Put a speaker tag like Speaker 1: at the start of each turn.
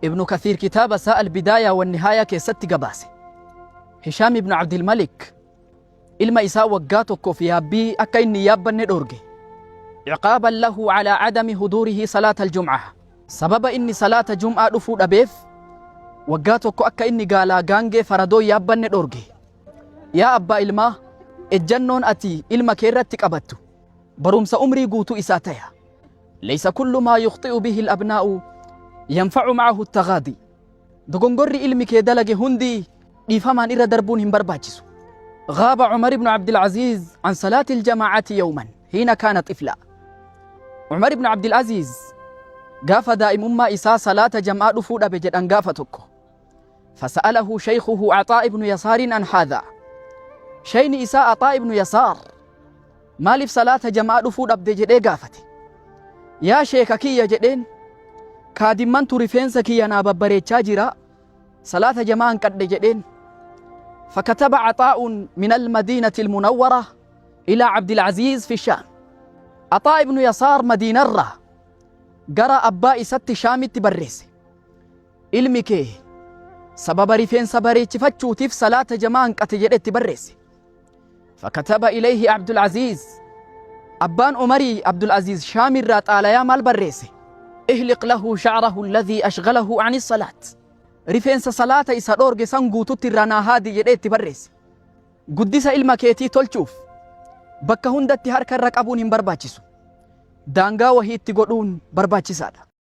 Speaker 1: Ibnu Kathiir kitaaba isaa Albidaayaa Wannihaayaa keessatti gabaase. Hishaam ibnu Abdilmalik ilma isaa waggaa tokkoof yaabbii akka inni hin yaabbanne dhoorge. Ciqaaban lahu calaa cadami huduurihi salaata aljum'ah. Sababa inni salaata jum'aa dhufuu dhabeef waggaa tokko akka inni gaalaa gaangee faradoo hin yaabbanne dhoorge. Yaa abbaa ilmaa, ejjannoon ati ilma kee irratti qabattu barumsa umrii guutuu isaa taya. Laysa kullu maa yukhxi'u bihi al-abnaa'u yanfa'u ma'ahu at-taghaadi. Dogongorri ilmi kee dalage hundi dhiifamaan irra darbuun hin barbaachisu. Ghaaba Umar ibn Abdul Aziz an salaati al-jamaa'ati yawman hiina kaana xifla. Umar ibn Abdul Aziz gaafa daa'imummaa isaa salaata jam'aa dhufuu dhabe jedhan gaafa tokko. Fasa'alahu shaykhuhu Axaa ibnu Yasaariin an haadha. Shayni isaa Axaa ibnu Yasaar maaliif salaata jam'aa dhufuu dhabde jedhee gaafate. Yaa sheeka kiyya jedheen, kaadimmantu rifeensa kiyya naa babbareechaa jira, salaata jama'aa hanqadhe jedheen. Fakataba Axaa'un min almadiinati almunawwara ilaa Abdilcaziiz fi Shaam. Axaa ibnu Yasaar Madiinarraa gara abbaa isatti Shaamitti barreesse. Ilmi kee sababa rifeensa bareechifachuutiif salaata jamaa hanqate jedhe itti barreesse. Fakataba ilayhi Abdul Aziz. Abbaan Umarii Abdul Aziz Shaamirraa xaalayaa maal barreesse? Ihliq lahu sha'rahu alladhii ashghalahu ani salaat. Rifeensa salaata isa dhoorge san guututti irraa naa haadi jedhee itti barreesse. Guddisa ilma keetii tolchuuf bakka hundatti harka irra qabuun hin barbaachisu. Daangaa wahii itti godhuun barbaachisaadha.